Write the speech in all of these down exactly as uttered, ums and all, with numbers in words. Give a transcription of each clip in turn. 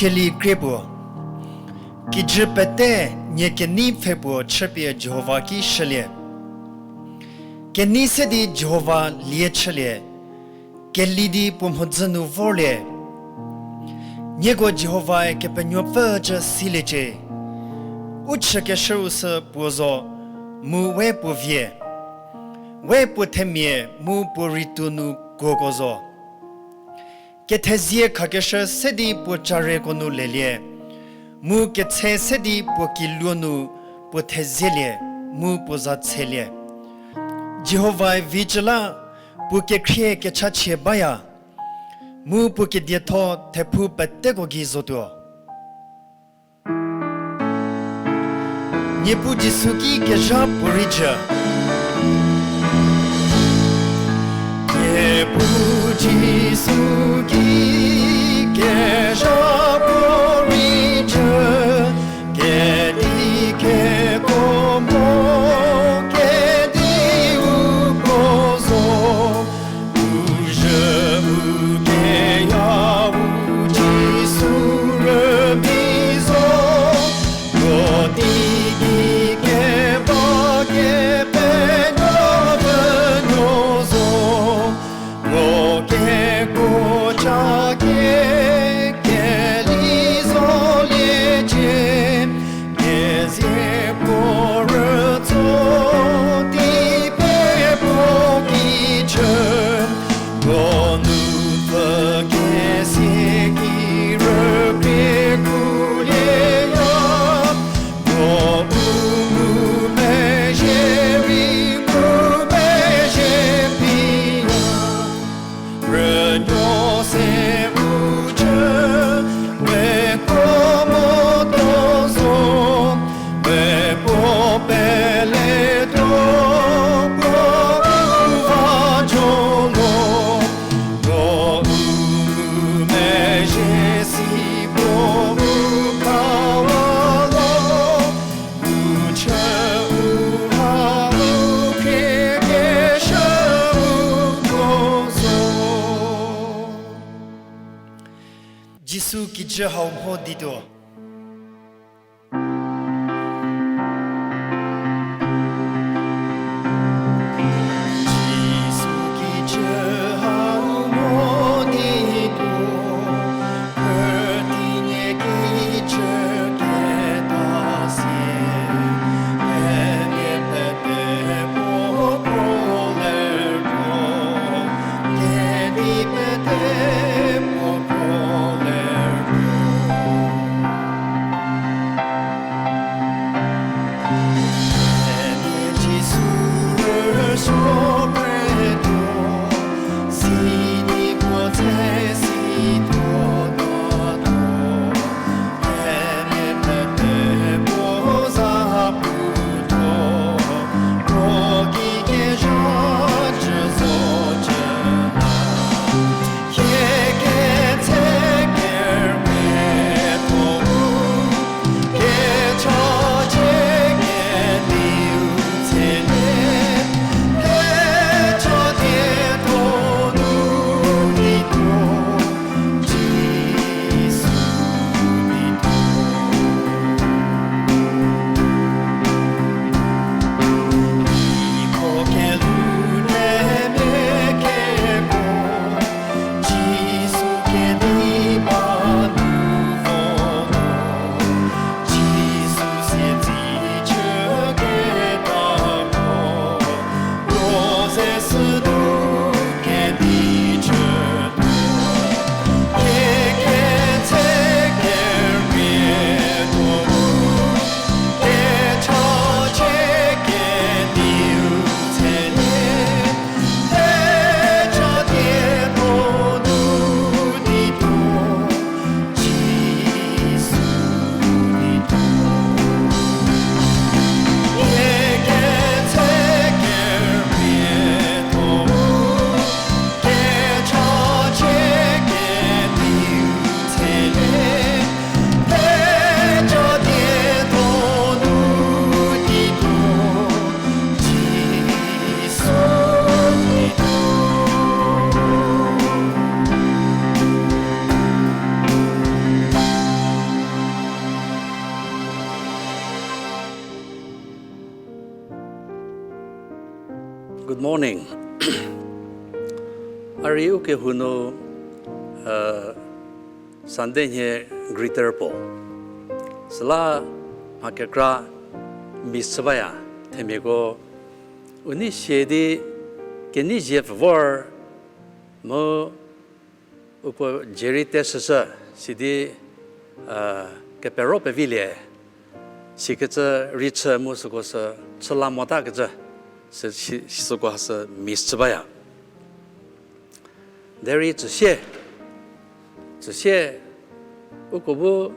Keli krie puo. Kijü pete nie kenei pfhe puo chüpie Jihova ki shülie. Kenei se di Jihova lie chülie, keli di puo mhodzü nu vorlie. Nieko Jihovae Kepenuopfü cü siliecie. U chükeshüu sü puo zo, mu we puo vie. We puo themia mu puo ritu nu kuoko zo. Kethezie khakeshü se di puo careko nu lelie, mu ketshe se di puo kiluo nu puo thezielie, mu puo za tshelie. Jihovae vicü la puo kekhrie kechachie baya, mu puo kedietho thephu peteko gei zotuo. Niepuu Jisu ki kezha puo rei jü. Niepuu Jisu ki kezha puo rei jü, kedi kekuo mo, kediu puo zo. U zhü u keya u Jisu rübei zo, puotei ki keba Kepenuopfü nuo zo, puo kekuo ca kekeli zoliecie. Kezie puo rütso di pie puo ki chü, puo nupfü kesie ki rükrie kuolieya, puo u ngumezhie rei ngumezhie piya. Rünuo se mu cü, we kuo motuo zo, we puo peletuo, puo u va jolo, puo u ngumezhie si puo u kawa lo, u chü u ha u khrie keshü u puo zo. Jisu kijü hau mho dituo. Jisu kijü hau mho dituo, khüdi nie kijü keta sie, kemia pete puo kro lertuo, kedi pete puo kro lertuo. Kemia Jisu rüsuo pretuo, sidi puo tse si tuo tuo tuo. Kemia pete puo za putuo, puo ki kezha cü zo cü la. Morning. A rei u kehou nu, Sunday nhie greeter puo. Süla mha kekra miss chü baya, themiako u nei sie di kenei zie pfü vor mu uko dzie rei teshüshü, sidi kepero pevilie, sikecü rei chü mu süko sü chü la motakecü, sü, si, süko ha sü miss chü baya. Derei tsüsie, tsüsie, uko bu,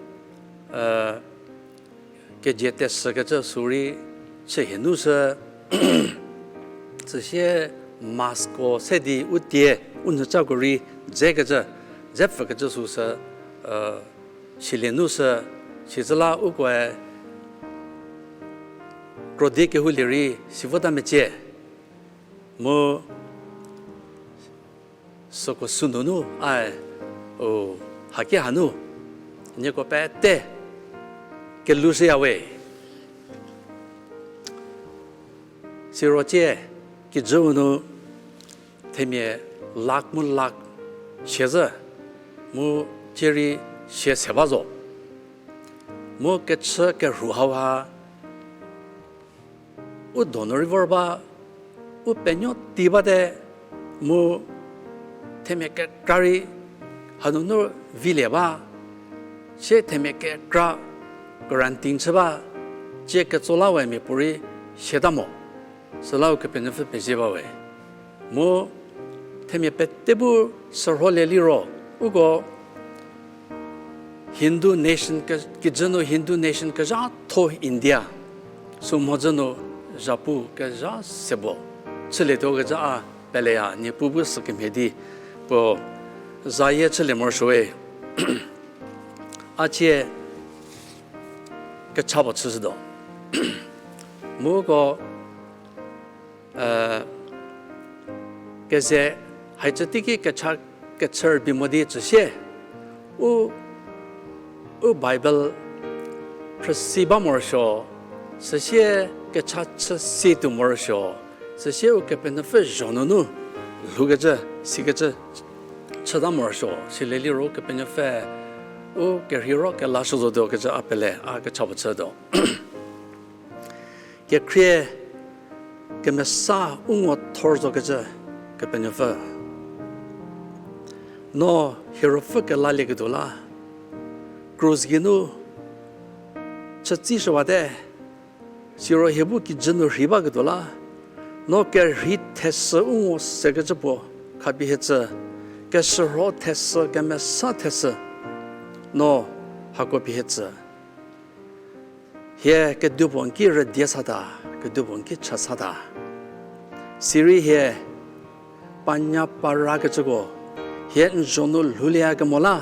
kezie teshükecü sü rei chü hie nu sü, tsüsie masko se di u tie, u nhücako rei dzekecü, dze pfükecü sü sü, silie nu sü, sicü la ukoe krodi kehoulie rei si vota mecie, mu süko sünunu ae, o, haki hanu, nieko pete kelushüya we. Siro cie, kijüu nu themia lakh mu lakh siezhü, mu cie rei sie se ba zo. Mu kechü kerhu hauha, u donu rei vor ba, u penuo ti bate, mu themia kekra rei hanunu vilie ba, sie themia kekra quarantine chü ba, cie ketso la we mia puorei siata mo, süla Ukepenuopfü pezie ba we. Mu themia pete bu sürholie liro, uko Hindu nation ke, kijü nu Hindu nation kezhatho India, sü mhodzü nu zhapu kezha se puo chülietuo kecü a peleya, Niepuu bu sükemhie di puo zayie chülie morosuowe. A cie kecha puo chüshütuo. Mu uko keze haicü teiki kecha kechü rübei mo di tsüsie, u, u Bible phrüsi ba morosuo, süsie kecha chü si tuo morosuo, süsie Ukepenuopfü zho nunu lhoukecü, sikecü chüta morosuo, silie liro Ukepenuopfü u kerheiro kelashü zotuo kecü a pele, a kecha puo chütuo. Kekhrie kemesa u ngo thor zokecü Kepenuopfü, no hie ruopfü kelalieketuo la, krus geinu chütsishüwate, siro hie bu kijü nu rhei baketuo la, no kerhei thesü u ngo sekecü puo khapie hie tsü, keshürho thesü, kemesa thesü, no hako pie hie tsü. Hie kedipuo n ki rüdie sata, kedipuo n ki cha sata. Sirei hie panya parakecüko, hie n zho nu lhoulieyakemo la,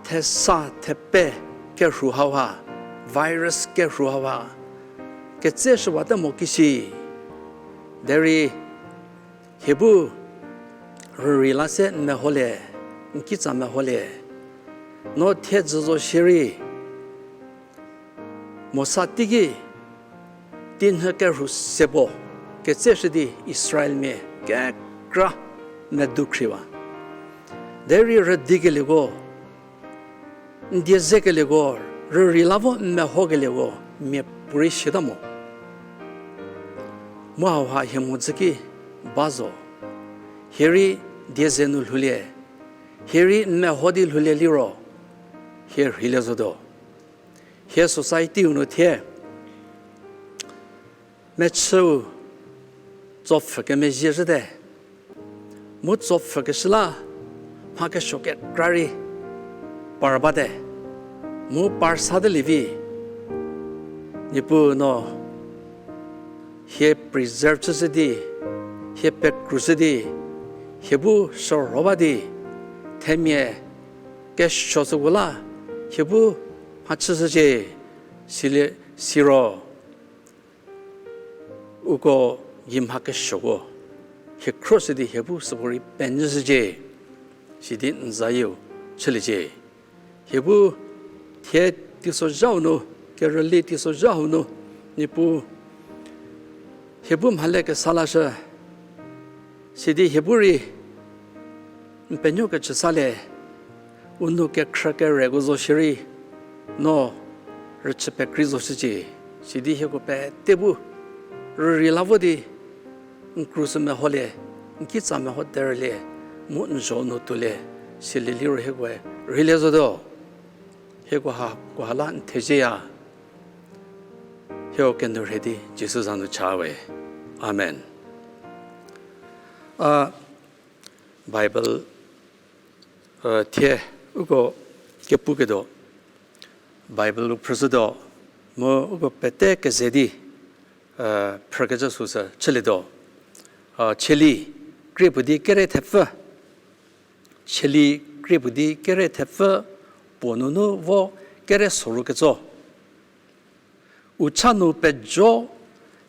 thesa thepe kerhu hauha, virus kerhu hauha, ketseshüwate mo kisi. Derei hie bu rürei la se n meholie, n kitsa meholie. No thiedzü zo shierei, Mosa teiki, tinhü kerhu se puo ketseshü di Israelmia kekra medu khriewa. Derei rüdikelieko, n die zekelieko, rürei la vo n mehokelieko, miapuorei siata mo. Mu hauha hie mhodzü ki ba zo. Hie rei die ze nu lhoulie. Hie rei n meho di lhoulie liro, hie rheilie zotuo. Hie society-u nu thie mechüu tsopfhü kemezhie zhüte. Mu tsopfhükeshü la mha kesuo kekra rei par bate. Mu par satelievi, Niepuu no hie preserve chüshü di, hie pekrushü di, hie bu shürho ba di, themia kesuo süko la hie bu mhachüshücie, silie, siro uko gei mha kesuoko hie khroshü di hie bu süko rei penyüshücie, sidi n zayieu chüliecie. Hie bu thie teisozhau nu, kerüli teisozhau nu, Niepuu Hie bu mhale kesa lashü, sidi hie bu rei n penuo kecü salie, u nou kekhrü kereko zo shierei, no rüchü pekrei zo shücie, sidi hieko pete bu rürei la vo di, n krusü meholie, n kitsa meho terülie, mu n zho nu tuolie, silie liro hiekoe rheilie zotuo. Hieko ha, ko ha la n thezieya. Hieko kenu rhei di Jisu za nu cha we. Amen. A, Bible, e, thie uko kepuketuo, Bible phrüshütuo, mu uko pete keze di, e, phrükecü süsü chülietuo. A, Cheli krie puo di kere thepfü. Cheli krie puo di kere thepfü puo nunu vo kere soru ketso. U cha nu pejo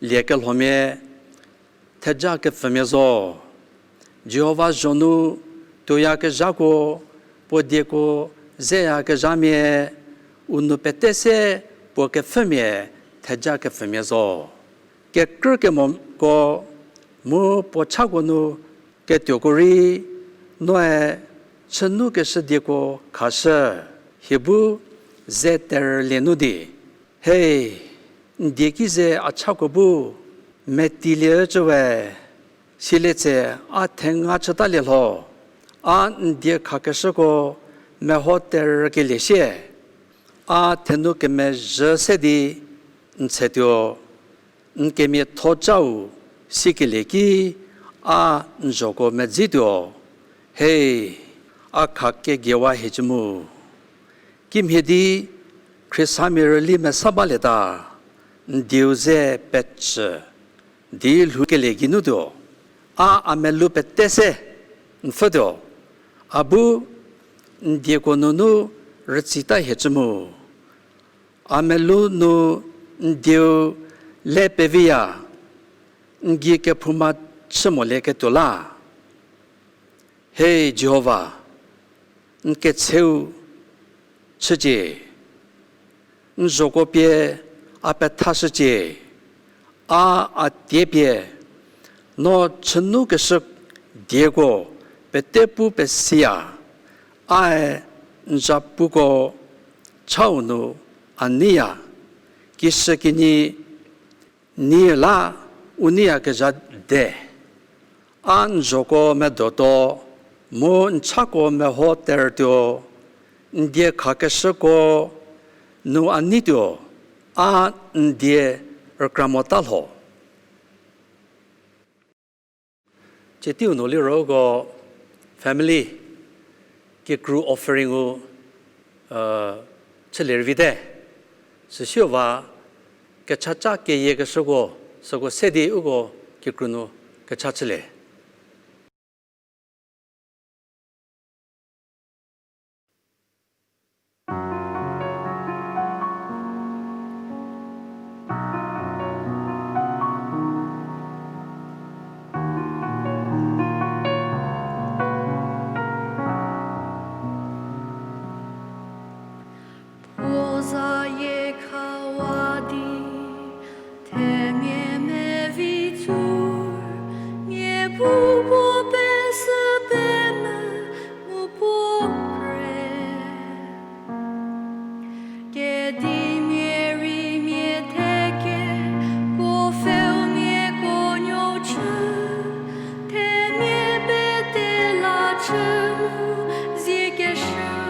liekelhomia theja kepfümia zo. Jihova zho nu tuoyakezhako, puo dieko zeyakezhamia, u nou pete se puo kepfümia theja kepfümia zo. Kekrü kemoko mu puo chako nu ketuoko rei noe chünukeshü dieko khashü, hie bu ze terülie nu di. He, n die ki ze a chako bu metilie cü we, silie tse a thenga chütalie lho, a n die khakeshüko meho terükelie sie, a thenu kemezhü se di n tsetuo, n kemiatho cau sikelie ki a n zhoko medzituo, he, a kha kegiewa hiecü mu. Kimhie di Khristamia rüli mesa balieta, n dieu ze pecü di lhoukelie geinutuo, a a melou pete se n pfhütuo, a bu n dieko nunu rütsita hiecü mu. A melou nu n dieu le peviya, n gei kephouma chü molieketuo la. He Jihova, n ketseu chücie, n zhoko pie a pethashücie, a a tie pie, no chünukeshü dieko pete pu pesiya, ae n zapuko chau nu a neiya, kishükinyi nie la u neiyakezha de. A n zhoko medotuo, mu n chako meho terütuo, n die khakeshüko nu a neituo, a n die rükra mota lho. Tsie teiu nu liro uko family kikru offering-u, chülie rüvite. Süsiu va kechaca keyiekeshüko, süko se di uko kikru nu kecha chülie. Puo zayie khawa di, themia mevi tsur, mia puo puo pesü pemvü mu puo kre. Kedimia rei mia theke, kuo pfheumia kuo nuou chü, themia pete la chü mu zie keshüu.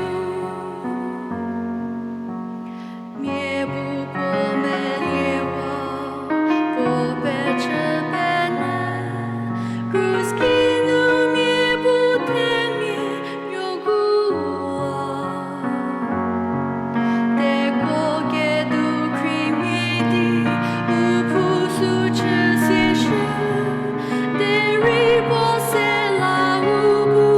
Mia bu puo meliewa, puo pechü penyü, krus ki nu mia bu themia nuoguwa. Tekuo kedu khriemia di, u phu sü chü sieshü, derei puo se la u bu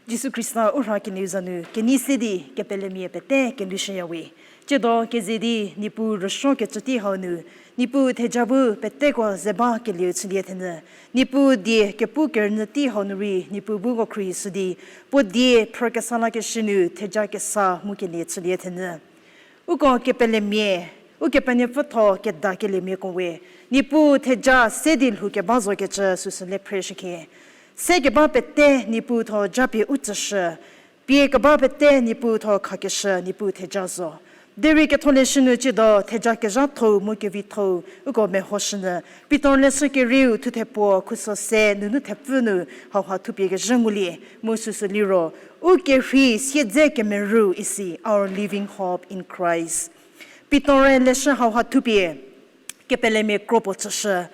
Jisu Khrista u rhakelieu za nu kenei se di kepelemia pete kelushüyawe. Tsiedo keze di Niepuu rüsuokecü tei hau nu, Niepuu theja bu peteko ze bakelieu chülie thenyü. Niepuu die kepu kerünyü tei hau nu rei Niepuu bu ko khruohishü di, puo die phrü kesa lakeshü nu theja kesa mu kelie chülie thenyü. Uko kepelemia, Ukepenuopfü tho kedakeliemiako we, Niepuu theja se di lhou keba zokecü süsü le phreshükhe. Se keba pete Niepuu tho japie u tsüshü, pie keba pete Niepuu tho khakeshü, Niepuu theja zo. Derei ketholeshü nu tsiedo theja kezhathou mu kevithou uko mehoshünyü, Pitor leshü kerieu thuthe puo khuso se nunu thepfü nu hauha thupie kezhü ngulie, mu süsü liro, u kerhei siedze kemerü isi, our living hope in Christ. Pitor-e leshü hauha thupie, kepelemia kro puo tsüshü.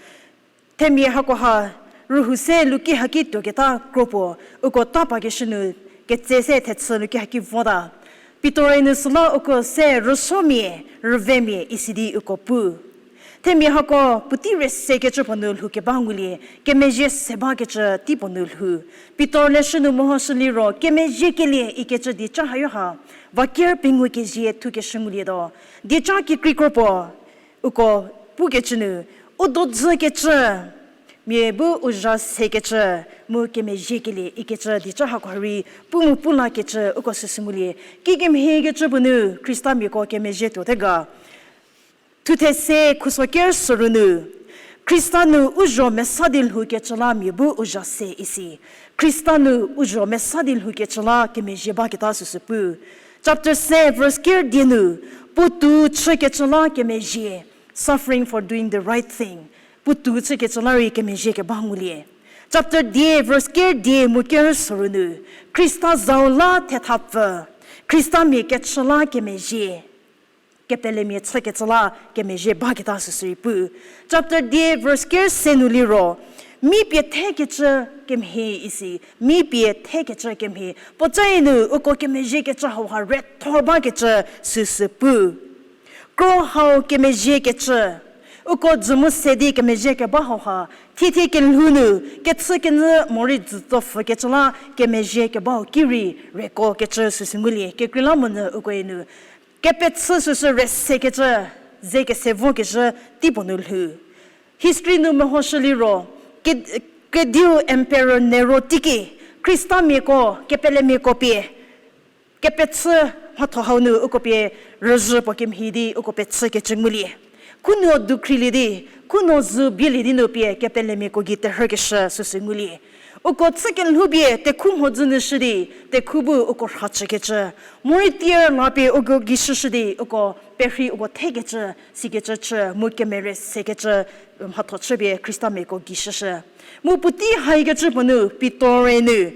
Themia hakoha, rühou se luki haki tuoketa kro puo, uko tapakeshü nu, ketse se thechü luki haki vota. Pitor-e nu süla uko se rüsuomia, rüvemia isi di uko pu. Themia hako puotei rüsekecü puo nu lhou keba ngulie, kemezhie se bakecü tei puo nu lhou. Pitor leshü nu mehoshü liro, kemezhiekelie ikecü dieca hayo ha, va ker pengou kezie thukeshü ngulietuo. Dieca kekreikro puo, uko pukecü nu, u dodzükecü, mia bu u zha sekecü, mu kemezhiekelie ikecü dieca hakoha rei, pu mu pu lakecü uko süsü ngulie. Kikemhiekecü puo nu, Khristamiako kemezhie tuote ga. Thuthe se khuso ker sorou nu, Khrista nu u zho mesa di lhoukecü la mia bu u zha se isi. Khrista nu u zho mesa di lhoukecü la kemezhie baketa süsü pu. Chapter se verse ker die nu, puotou chükecü la kemezhie, suffering for doing the right thing. Puotou chükecü la rei kemezhie keba ngulie. Chapter die verse ker die mu ker sorou nu, Khrista zau la thethapfü, Khristamia kechü la kemezhie. Kepelemia chükecü la kemezhie baketa süsü rei pu. Chapter die verse ker se nu liro, mi pie thekecü kemhie isi, mi pie thekecü kemhie. Puocae nu uko kemezhiekecü hauha rethor bakecü süsü pu. Kro hau kemezhiekecü, uko dzü mu se di kemezhie keba hauha, thiethie kelhou nu, kechükenyü morei dzütsopfükecü la kemezhie kebau ki rei reko kecü süsü ngulie, kekreilamonyü ukoe nu. Kepechü süsü rüsekecü, ze kese vokezhü tei puo nu lhou. History nu mehoshü liro, ke-, kediu Emperor Nero teiki, Khristamiako, kepelemiako pie, kepechü mhatho hau nu uko pie rüzhü puo kemhie di uko pechükecü ngulie. Khunuo dukhrilie di, khunuo zü bielie di nu pie kepelemiako gei terhükeshü süsü ngulie. Uko chükelhoupie tekhu mhodzü nu shü di, tekhu bu uko rhachükecü. Morei tier la pie uko gei shüshü di, uko perhi uko thekecü, sikecü chü, mu kemere sekecü, mhatho chüpie Khristamiako gei shüshü. Mu puotei haikecü puo nu, Pitor-e nu,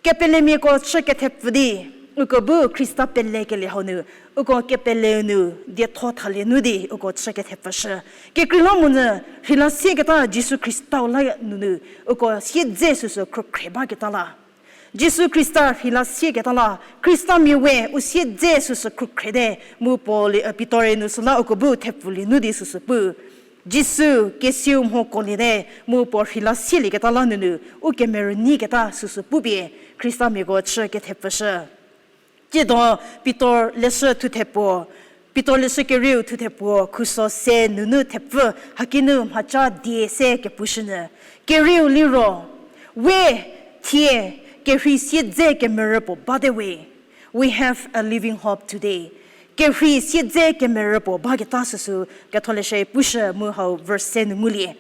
kepelemiako chü kethepfü di, uko bu Khrista pelekelie hau nu, uko kepeleu nu, dietho thalie nu di, uko chü kethepfüshü. Kekreilamonyü, rheila sieketa Jisu Khristau la nunu, uko siedze süsü khrükhre baketa la. Jisu Khrista rheila sieketa la, Khristamia we u siedze süsü khrükhrete, mu Paul, eh, Pitor-e nu süla uko bu thepfülie nu di süsü pu. Jisu kesiu mhokuoliete, mu puo rheila sielieketa la nunu, u kemerü nyiketa süsü pupie, Khristamiako chü kethepfüshü. Tsiedo Pitor leshü thuthe puo, Pitor leshü kerieu thuthe puo, khuso se nunu thepfü, hakinu mhaca die se kepushünyü. Kerieu liro, we, thie, kerhei siedze kemerü puo bate we. We have a living hope today. Kerhei siedze kemerü puo baketa süsü ketholeshü pushü mu hau verse se nu ngulie.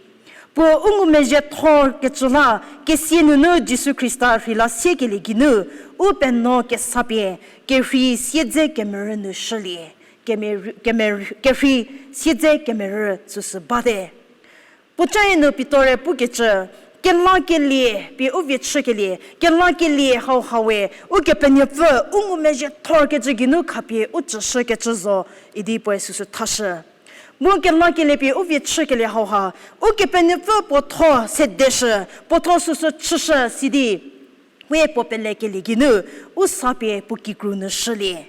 Puo u ngumezhiethorkecü la, kesia nunu Jisu Khrista rheila siekelie geinu, u penuo kesa pie, kerhei siedze kemerü nu shülie, kemerü-, kemerü-, kerhei siedze kemerü süsü bate. Puocae nu Pitor-e pukecü, kelakelie pie u vie chükelie, kelakelie hauha we, Ukepenuopfü, u ngumezhiethorkecü geinu khapie u tsüshükecü zo, idi puoe süsü thashü. Mu kelakelie pie u vie chükelie hauha, Ukepenuopfü puotho sedeshü, puotho süsü chüshü sidi, we puo pelekelie geinu, u sa pie puo kikru nu shülie.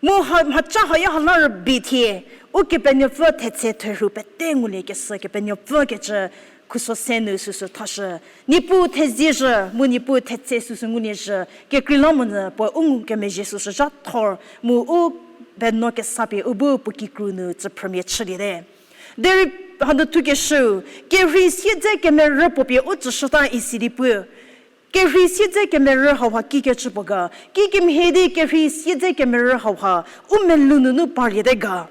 Mu ha-, mhaca haya hala rübei thie, Ukepenuopfü thetse therhu pete ngulie kesü Kepenuopfü kecü, Khuso se nu süsü thashü. Niepuu theziezhü, mu Niepuu thetse süsü nguliezhü. Kekreilamonyü puo u ngukemezhie süsü zha thor, mu u beno kesapie u bu puo kikru nu tsüphrümia chüliete. Derei hanu thukeshüu, kerhei siedze kemerü puo pie u tsüshüta isi di pu. Kerhei siedze kemerü hauha kikecü puo ga, kikemhie di kerhei siedze kemerü hauha, u melou nunu parliete ga.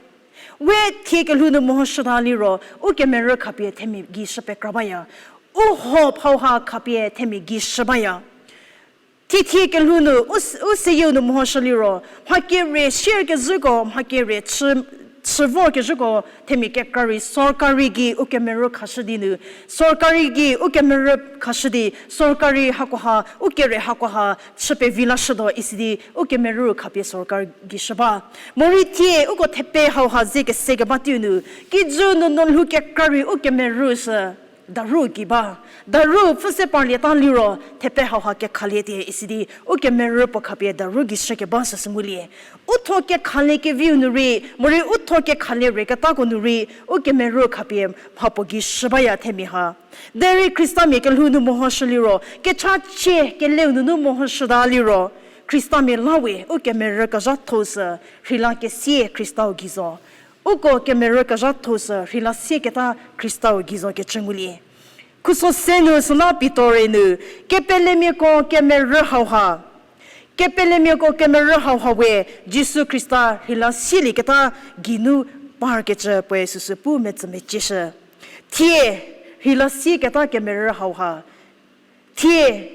We thie kelhou nu mehoshüta liro, u kemerü khapie themia gei shü pekra baya. U hope hauha khapie themia gei shü baya. Thie thie kelhou nu, u s-, u seyieu nu mehoshü liro, mha kere share kezhüko, mha kere chü, chü vor kezhüko, themia kekra rei, sorkari gei u kemerü khashü di nu, sorkari gei u kemerü khashü di, sorkari hakoha, u kere hakoha, chü pevi lashütuo isi di, u kemerü khapie sorkari gei shü ba. Morei thie, uko thepe hauha ze kese keba teiu nu, kijü nunu lhou kekra rei u kemerü sü, daru gei ba. Daru pfü se parlieta liro, thepe hauha kekhalie tie isi di, u kemerü puo khapie daru gei shü keba süsü ngulie. U tho kekhalie keviu nu rei, morei u tho kekhalie reketako nu rei, u kemerü khapie mhapuo gei shü baya themia ha. Derei Khristamia kelhou nu mehoshü liro, kechachie keleu nunu mehoshüta liro, Khristamia la we, u kemerü kezhatho sü, rheila kesie Khristau gei zo. Uko kemerü kezhatho sü rheila sieketa Khristau gei zo kecü ngulie. Khuso se nu süla Pitor-e nu, kepelemiako kemerü hauha. Kepelemiako kemerü hauha we, Jisu Khrista rheila sielieketa geinu parkecü puoe süsü pu metsümecieshü. Thie, rheila sieketa kemerü hauha. Thie,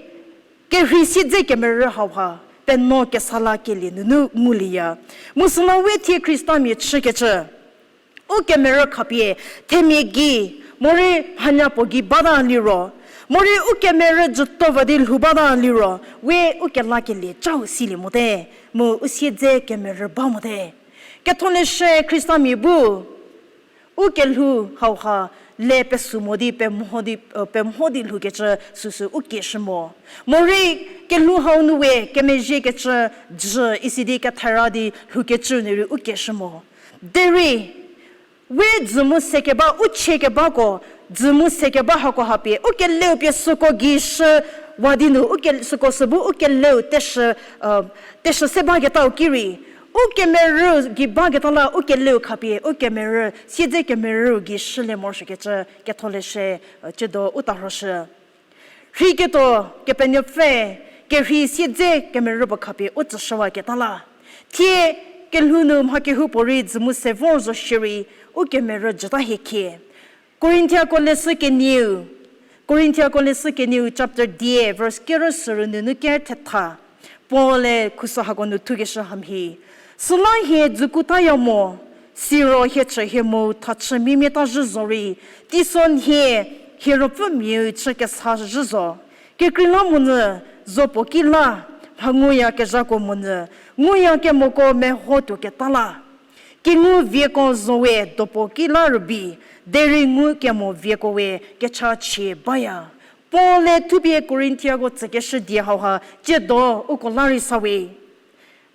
kerhei siedze kemerü hauha, penuo kesa lakelie nunu ngulieya. Mu süla we thie Khristamia chükecü. U kemerü khapie, themia gei, morei mhanya puo gei bata liro. Morei u kemerü jütuo va di lhou bata liro, we u kelakelie chau silie mote, mu u siedze kemerü ba mote. Ketholeshü Khristamia bu, u kelhou hauha le pesu mo di, pemho di, pemho di lhoukecü süsü u kieshü mo. Morei kelhou hau nu we kemezhiekecü jü isi di kethara di lhoukecü nu rei u kieshü mo. Derei, we dzü mu se keba, u chie kebako, dzü mu se keba hako hapie, u keleu pie süko gei shü wa di nu, u ke-, süko sü bu u keleu teshü, teshü se baketau ki rei, u kemerü gei baketa la u keleu khapie, u kemerü, siedze kemerü gei shülie morosuokecü, ketholeshü, tsiedo u tarhoshü. Rheiketuo Kepenuopfü, kerhei siedze kemerü puo khapie u tsüshüwaketa la. Thie kelhou nu mha kehoupuorei dzü mu se vor zo shierei, u kemerü jüta hie khie. Korinthiako leshü kenieu, Korinthiako leshü kenieu chapter dia, verse kerü sürü nunu ker thetha. Paul-e khuso hako nu thukeshü hamhie. Süla hie dzükutaya mo, siro hie chü hie mu thachü mimie ta zhü zorei, teisonhie hie ruopfümiau chü kesa zhü zo. Kekreilamonyü, zo puo ki la, mha nguyakezhako monyü, nguyakemoko meho tuoketa la. Kengu vieko zo we dopuo ki la rübei, derei ngukemo vieko we kechachie baya. Paul-e thupie Korinthiako tsükeshü die hauha, tsiedo uko la rei sa we.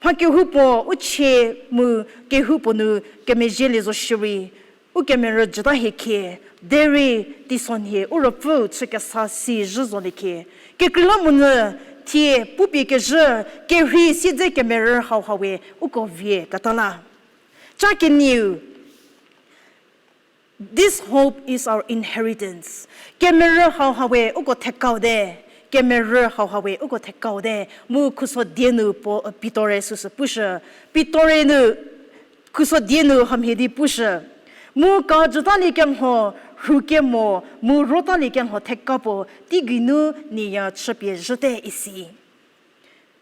Mha kehoupuo u chie mu kehoupuo nu kemezhielie zo shierei, u kemerü jüta hie khie, derei teisonhie u ruopfüu chü kesa si zhü zolie khie. Kekreilamonyü thie pupie kezhü kerhei siedze kemerü hauha we uko vieketa la. Ca kenieu, this hope is our inheritance. Kemerü hauha we uko thekau te, kemerü hauha we uko thekau te, mu khuso die nu Pitor-e süsü pushü, Pitor-e nu khuso die nu hamhie di pushü. Mu ka jütaliekelho, rhukemo, mu rotaliekelho theka puo, teigei nu nieya chüpie zhüte isi.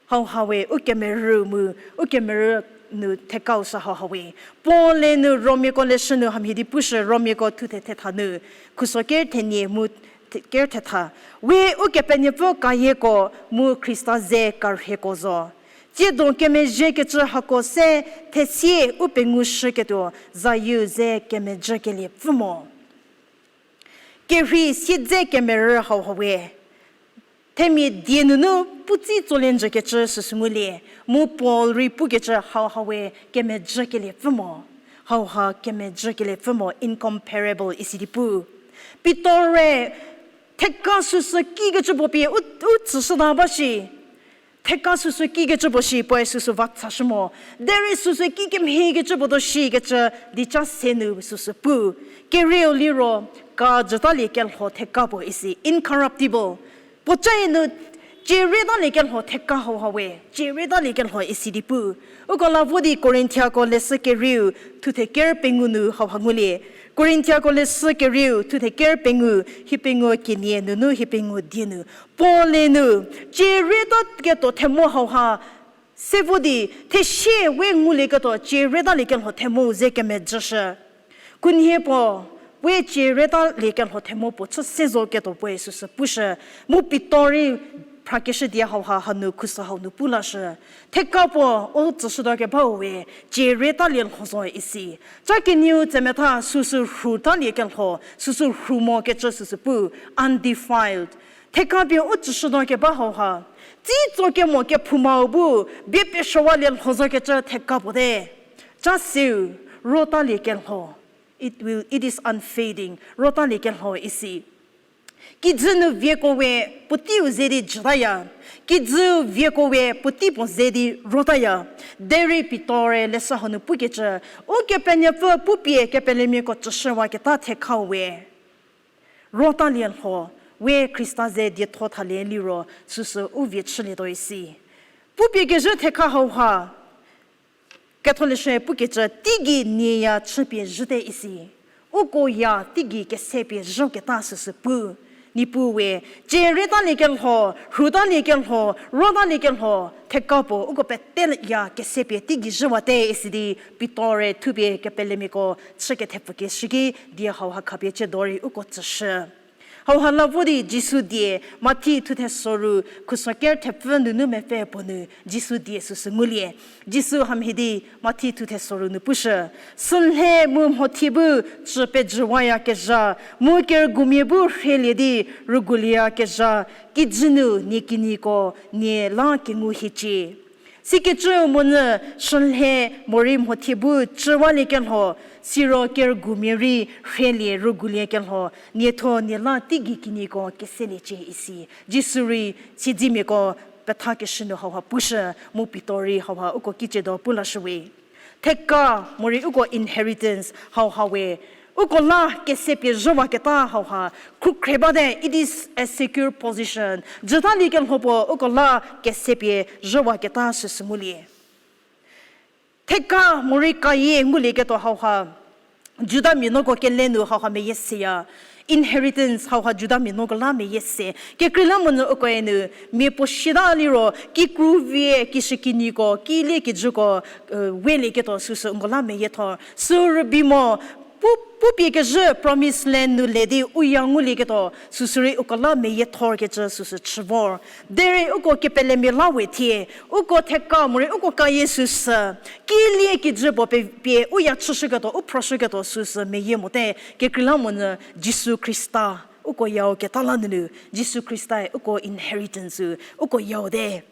Hauha we, u kemerü mu, u kemerü nu thekau sü hauha we. Paul-e nu Romiako leshü nu hamhie di pushü, Romiako thuthe thetha nu, khuso ker thenie mu ker thetha. We Ukepenuopfü kayieko mu Khrista ze karhieko zo. Tsiedo kemezhiekecü hako se thesie u pengushüketuo zayieu ze kemejükelie pfü mo. Kerhei siedze kemerü hauha we. Themia die nunu puotei tsolie njükecü süsü ngulie, mu Paul rei pukecü hauha we kemejükelie pfü mo. Hauha kemejükelie pfü mo, incomparable isi di pu. Pitor-e theka süsü kikecü puo pie u, u tsüshüta ba shi. Theka süsü kikecü puo shi puoe süsü va tsashü mo. Derei süsü kikemhiekecü puo do shikecü di cha se nu süsü pu. Kerieu liro, ka jütalie kelho theka puo isi, incorruptible. Puocae nu cierietalie kelho theka hauha we, cierietalie kelho isi di pu. Uko la vo di Korinthiako leshü kerieu thuthe ker pengou nu hauha ngulie. Korinthiako leshü kerieu thuthe ker pengou, hie pengou kenie nunu hie pengou die nu. Paul-e nu, cierieta ketuo themo hauha, se vo di, thesie we ngulieketuo cierietalie kelho themo ze kemejüshü. Khunhie puo, we cierietalie kelho themo puo chü se zo ketuo puoe süsü pushü, mu Pitor-e phrakeshü die hauha hanu khuso hau nu pu lashü. Theka puo u tsüshütuo kebau we, cierietalie lho zo isi. Cha kenieu tsemetha süsü rhutalie kelho, süsü rhu mokecü süsü pu, undefiled. Theka pie u tsüshütuo keba hauha, tsitso kemo kephoumau bu, bie pesuowalie lho zokecü theka puo te. Cha seu, rotalie kelho. It will, it is unfading. Rotalie kelho isi. Kijü nu vieko we puoteiu ze di jütaya. Kijü vieko we puotei puo ze di rotaya. Derei Pitor-e leshü hanu pukecü, Ukepenuopfü pupie kepelemiako tsüshüwaketa thekhau we rotalie lho, we Khrista ze dietho thalie liro süsü u vie chülietuo isi. Pupie kezhü thekha hauha, Ketholeshü pukecü teigei nieya chüpie zhüte isi. Ukoya teigei kesepie zhoketa süsü pu. Niepuu we, cierietalie kelho, rhutalie kelho, rotalie kelho, theka puo uko peteya kesepie teigei zhüwate isi di Pitor-e thupie kepelemiako chü kethepfükeshü ki die hauha khapie ciedo rei uko tsüshü. Hauha la vo di Jisu die, Mathi thuthe soru, khuso ker thepfü nunu mepfü puo nu, Jisu die süsü ngulie. Jisu hamhie di, Mathi thuthe soru nu pushü, Sünhie mu mhothie bu chü pejüwayakezha, mu kerügumia bu rhielie di rügulieyakezha, kijü nu nie kinyiko nie la kengu hiecie. Sikecü monyü sünhie morei mhothie bu chüwalie kelho, siro kerügumia rei rhielie rügulie kelho, nietho nie la teigei kinyiko keseliecie isi. Jisu rei siedzemiako pethakeshü nu hauha pushü, mu Pitor rei hauha uko kiciedo pu lashüwe. Theka morei uko inheritance hauha we, uko la kesepie zhüwaketa hauha, khrukhre bate, it is a secure position. Jütalie kelho puo uko la kesepie zhüwaketa süsü ngulie. Theka morei kayie ngulieketuo hauha, Judamia nuoko kele nu hauha meyie seya. Inheritance hauha Judamia nuoko la meyie se. Kekreilamonyü ukoe nu, mia puo shita liro, kikru vie, kishükinyiko, kilie kijüko, welieketuo süsü uko la meyie thor. Sü rübei mo, pu, pupie kezhü promised land nu le di u ya ngulieketuo, süsü rei uko la meyie thorkecü süsü chü vor. Derei uko kepelemia la we thie, uko theka morei uko kayie süsü, kilie kijü puo pe, pie u ya chüshüketuo, u phroshüketuo süsü meyie mote, kekreilamonyü Jisu Khrista, uko yau keta la nunu, Jisu Khristae uko inheritance-u, uko yau te.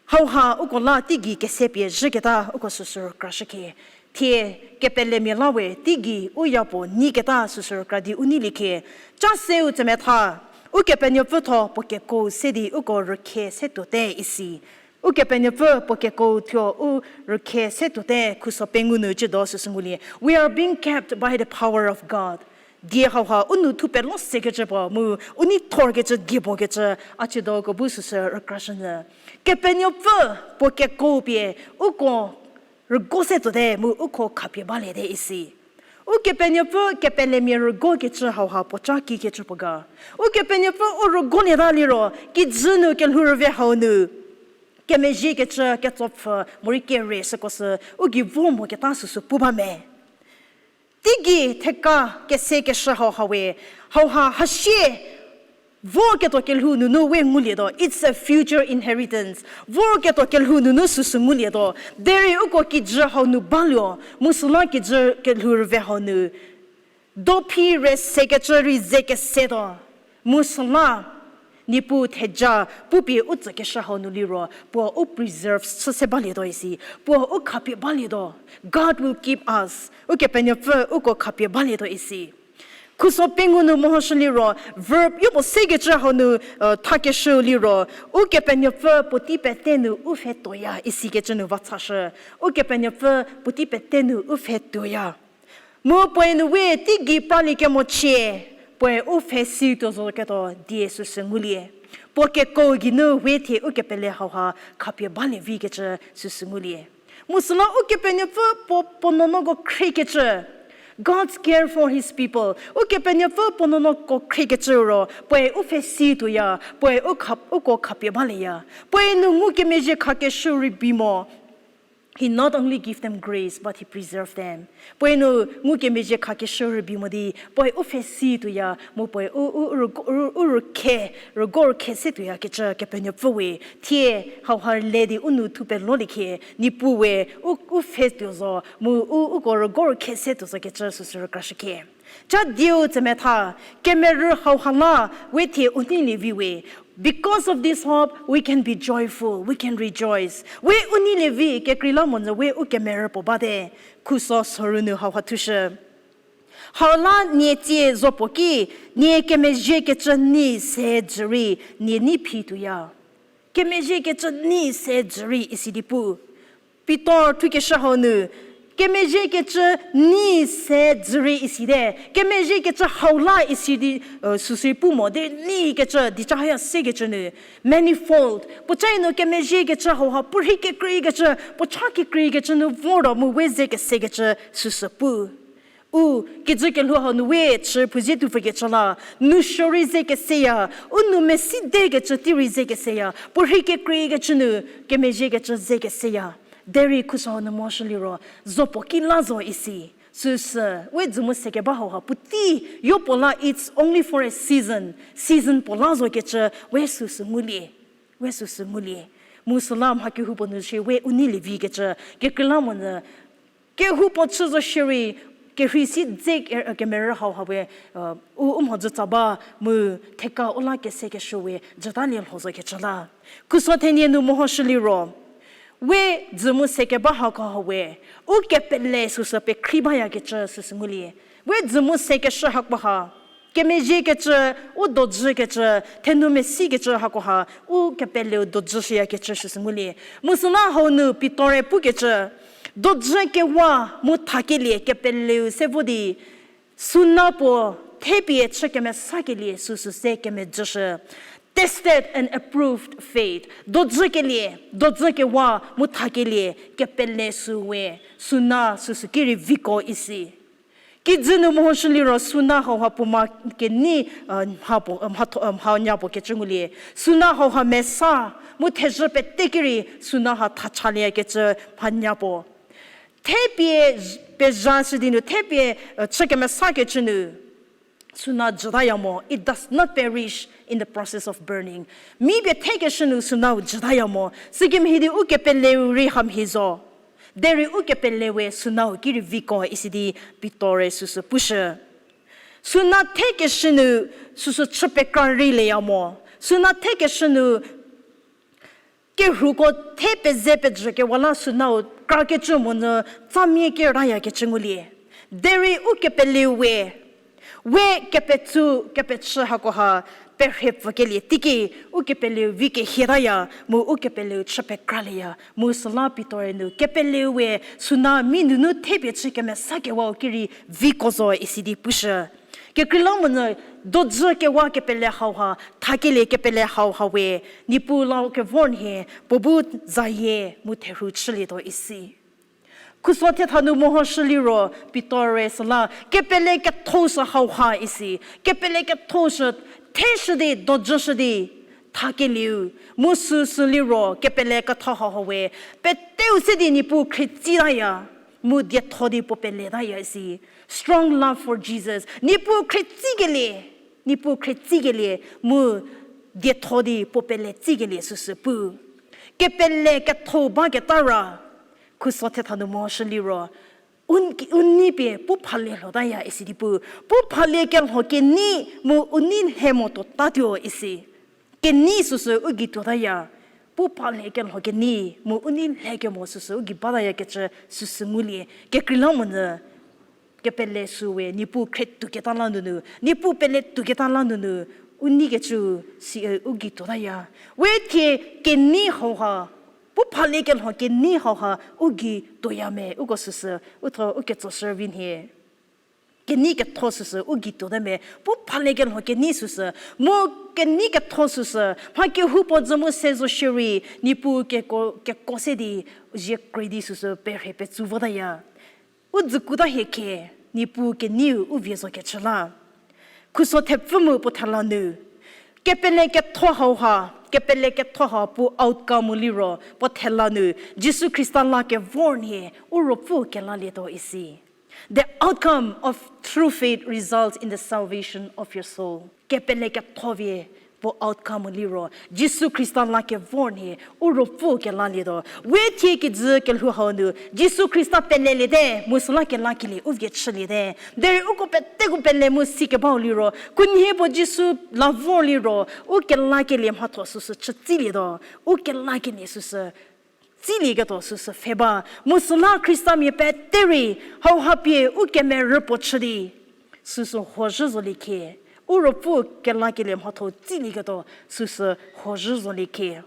Hauha uko la teigei kesepie zhüketa uko süsü rükrashükhie. Thie kepelemia la we teigei u ya puo nyiketa süsü rükra di u neiliecie. Cha seu tsemetha, Ukepenuopfü thuo puo kekuo se di uko rükhe se tuote isi. Ukepenuopfü puo kekuo thuo u rükhe se tuote khuso pengou nu ciedo süsü ngulie. We are being kept by the power of God. Die hauha u nou thu pelo sekecü puo mu u nei thorkecü die puo kecü a ciedo uko bu süsü rükrashünyü. Kepenuopfü puo kekuo pie uko rügo se tuote mu uko khapie baliete isi. Ukepenuopfü kepelemia rügokecü hauha puoca kikecü puo ga. Ukepenuopfü u rügolieta liro, kijü nu kelhou rüve hau nu kemezhiekecü ketsopfü morei kere süko sü u gei vor moketa süsü pu ba me. Teigei theka kese keshü hauha we, hauha hasie vorketuo kelhou nunu we ngulietuo, it's a future inheritance. Vorketuo kelhou nunu süsü ngulietuo, derei uko kijü hau nu baluo, mu süla kijü kelhou rüve hau nu dophi re sekecü rei ze kesetuo, mu süla Niepuu theja pupie u tsükeshü hau nu liro, puo u preserve chü se balietuo isi, puo u khapie balietuo. God will keep us. Ukepenuopfü uko khapie balietuo isi. Khuso pengou nu mehoshü liro, verb yopuo sekecü hau nu, uh, thakeshü liro, Ukepenuopfü puotei pete nu u pfhe tuoya isikecü nu va chashü. Ukepenuopfü puotei pete nu u pfhe tuoya. Mu puoe nu we teigei praliekemo chie, puoe u pfhe si tuo zoketuo die süsü ngulie. Puo kekuo geinu we thie ukepele hauha khapie balie vikecü süsü ngulie. Mu süla Ukepenuopfü puo, puo nuonuoko khriekecü. God's care for his people. Ukepenuopfü puo nuonuoko khriekecü ro, puoe u pfhe si tuoya, puoe u kha-, uko khapie balieya. Puoe nu ngukemezhie khakeshü rübei mo. He not only give them grace, but he preserve them. Puoe nu ngukemezhie khakeshü rübei mo di, puoe u pfhe si tuoya, mu puoe u, u, u, u, u rükhe, rügo rükhe se tuoyakecü Kepenuopfü we, thie hauha le di u nu thupeloliecie, Niepuu we, u, u pfhe tuo zo, mu u, uko rügo rükhe se tuo zokecü süsü rükrashücie. Cha dieu tsemetha, kemerü hauha la, we thie u neilie vi we. Because of this hope, we can be joyful, we can rejoice. We u neilie vi, kekreilamonyü we u kemerü puo bate, khuso soru nu hauha thushü. Hau la nie tsie zo puo ki, nie kemezhiekecü nei se dzürei, nie nei phi tuoya. Kemezhiekecü nei se dzürei isi di pu. Pitor thukeshü hau nu, kemezhiekecü nei se dzürei isite, kemezhiekecü hau la isi di, uh, süsü pu mo, derei neikecü, di cha haya sekecü nu, manifold, puoca nu kemezhiekecü hauha, puorhi kekreikecü, puocha kekreikecü nu vor ro mu we ze kesekecü süsü pu. U, kijü kelhou hau nu we chü phuzie tuo pfükecü la, nousuo rei ze keseya, u nou mesidekecü tei rei ze keseya, puorhi kekreikecü nu kemezhiekecü ze keseya. Derei khuso hau nu mehoshü liro, zo puo ki la zo isi. Süsü, we dzü mu se keba hauha, puotei, yopuo la, it's only for a season. Season puo la zokecü, we süsü ngulie. We süsü ngulie. Mu süla mha kehoupuo nu shie we u neilie vikecü, kekreilamonyü, kehoupuo chü zo shierei, kerhei si dze ke-, kemerü hauha we, uh, u, u mhodzü tsa ba mu theka u la kesekeshü we, jütalie lho zokecü la. Khuso thenie nu mehoshü liro, we dzü mu se keba hako ha we, u kepele süsü pekhri bayakecü süsü ngulie. We dzü mu sekeshü hakoha, kemezhiekecü, u dojükecü, thenou mesikecü hakoha, u kepeleu dojüshüyakecü süsü ngulie. Mu süla hau nu Pitor-e pukecü, dojükewa mu thakelie kepeleu se vo di, suna puo thepie chü kemesakelie süsü se kemejüshü. Tested and approved faith. Dojükelie, dojükewa mu thakelie kepele sü we, suna süsü ki rei viko isi. Kijü nu mehoshü liro suna hauha puoma kenei, uh, mha puo, uh, mha tho-, uh, mhanya puo kecü ngulie. Suna hauha mesa, mu thezhü pete ki rei suna ha thachalieyakecü mhanya puo. Thepie z-, pezha shü di nu, thepie, uh, chü kemesakecü nu, suna jütaya mo, it does not perish in the process of burning. Mi pie thekeshü nu sunau jütaya mo, sikemhie di u kepeleu rei hamhie zo. Derei u kepele we sunau ki rei viko isi di Pitor-e süsü pushü. Suna thekeshü nu süsü chü pekra reileya mo. Suna thekeshü nu kerhuko the peze pejükewa la sunau krakecü monyü tsamia kerayakecü ngulie. Derei u kepeleu we, we kepetsu, kepechü hakoha perhepfükelie teiki, u kepeleu vi kehietaya, mu u kepeleu chü pekralieya, mu süla Pitor-e nu kepeleu we suna mi nunu thepie chü kemesakewau ki rei viko zo isi di pushü. Kekreilamonyü dojükewa kepele hauha, thakelie kepele hauha we, Niepuu la kevor nhie, puo bu zayie mu therhu chülietuo isi. Khuso thetha nu mehoshü liro Pitor-e süla, kepele ketho sü hauha isi, kepele ketho sü, theshü di, dojüshü di, thakelieu, mu süsü liro kepele ketho hauha we, peteu se di Niepuu khrietsitaya, mu dietho di puo peletaya isi. Strong love for Jesus. Niepuu khrietsikelie, Niepuu khrietsikelie, mu dietho di puo pelekelie süsü pu. Kepele ketho baketa ra, khuso thetha nu mehoshü liro, u n-, u nei pie pu phalie lhotaya isi di pu. Pu phalie kelho kenei mu u nei lhe mo tuotatuo isi. Kenei süsü u gei tuotaya. Pu phalie kelho kenei mu u nei lhe kemo süsü u gei batayakecü süsü ngulie. Kekreilamonyü kepele sü we, Niepuu khrie tuoketa la nunu, Niepuu pele tuoketa la nunu, u neikecü si, e, u gei tuotaya. We thie kenei hauha, pu phaliekelho kenei hauha, u gei tuoya me, uko süsü, u thuo u ketsoshü vi nhie. Kenei ketho süsü u gei tuote me, pu phaliekelho kenei süsü, mu kenei ketho süsü, mha kehoupuo dzü mu se zo shierei, Niepuu keko, keko se di, zie kre di süsü, perhe petsu votaya. U dzükuta hie khe, Niepuu keneiu u vie zo kechü la. Khuso thepfü mu puo thela nu. Kepele ketho hauha, kepele ketho ha puo outcome liro, puo thela nu, Jisu Khrista la kevor nhie, u ruopfü kelalietuo isi. The outcome of true faith results in the salvation of your soul. Kepele ketho vie, puo outcome liro, Jisu Khrista la kevor nhie, u ruopfü kelalietuo. We thie kijü kelhou hau nu, Jisu Khrista peleliete, mu süla kelakelie, u vie chüliete. Derei uko peteko pele mu sikebau liro, khunhie puo Jisu la vor liro, u kelakelie mhatho süsü chütsilietuo, u kelakelie süsü tsilieketuo süsü pfhe ba, mu süla Khristamia pete rei, hauha pie u kemerü puo chü di, süsü huozhü zolie khie, u ruopfü kelakelie mhatho tsilieketuo süsü huozhü zolie khie.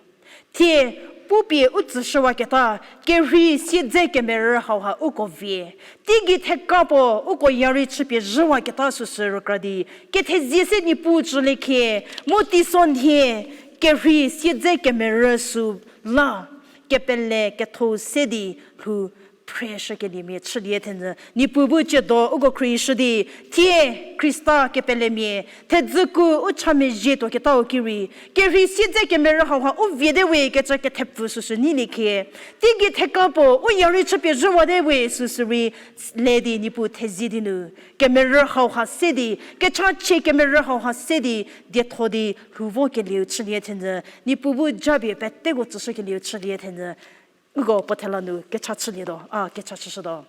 Thie, pu pie u tsüshüwaketa, kerhei siedze kemerü hauha uko vie. Teigei theka puo uko yarei chüpie zhüwaketa süsü rükra di, kethezie se Niepuu tsülie khie, mu teisonhie, kerhei siedze kemerü sü la, kepele ketho se di lhou phreshükeliemia chülie thenyü, Niepuu bu tsiedo uko khrieshü di, thie Khrista kepelemia, thedzüku u cha mezhie tuoketau ki rei, kerhei siedze kemerü hauha u viete we kecü kethepfü süsü neilie khie. Teigei theka puo u yarei chüpie zhüwate we süsü rei, le di Niepuu thezie di nu, kemerü hauha se di, kechachie kemerü hauha se di, dietho di lhou vokelieu chülie thenyü, Niepuu bu japie peteko tsüshükelieu chülie thenyü, uko puo thela nu kecha chülietuo, a, kecha chüshütuo.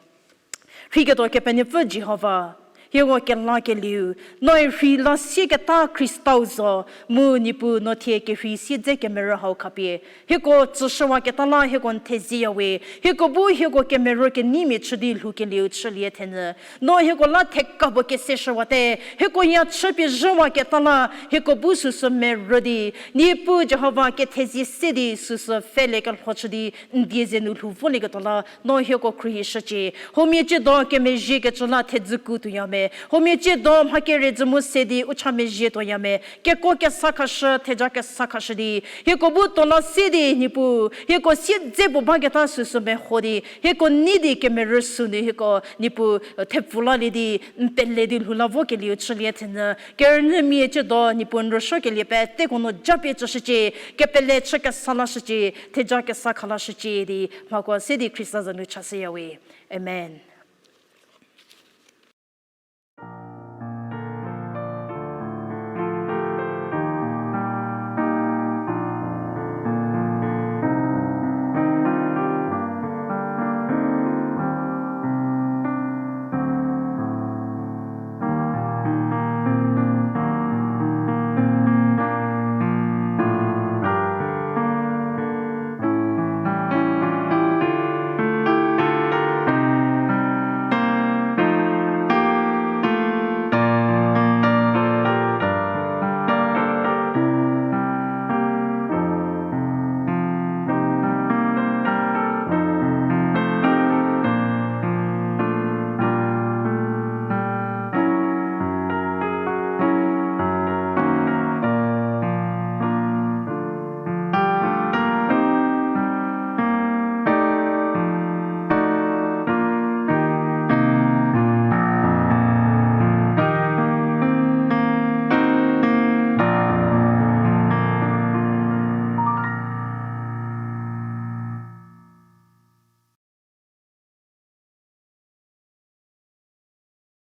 Rheiketuo Kepenuopfü Jihova, hieko kelakelieu, noe rhei la sieketa Khristau zo, mu Niepuu no thie kerhei siedze kemerü hau khapie, hieko tsüshüwaketa la hieko n thezieya we, hieko bu hieko kemerü keneimia chü di lhoukelieu chülie thenyü, no hieko la theka puo keseshüwate, hieko ya chüpie zhüwaketa la hieko bu süsü merü di, Niepuu Jihova kethezie se di süsü pfhele kelho chü di n die ze nu lhou volieketuo la no hieko khrieshücie. Huomia tsiedo kemezhiekecü la thedzüku tuoya me, huomia tsiedo mha kere dzü mu se di u cha mezhie tuoya me, keko kesa khashü, theja kesa khashü di, hieko bu tuo la se di Niepuu, hieko siedze puo baketa süsü meho di, hieko nei di kemerü sünu hieko Niepuu, thepfu lalie di, n pele di lhou la vokelieu chülie thenyü, kerünyümia tsiedo Niepuu n rüsuokelie peteko no japie tsüshücie, kepele chü kesa lashücie, theja kesa kha lashücie di, mhakoa se di Khrista za nu chashüya we. Amen.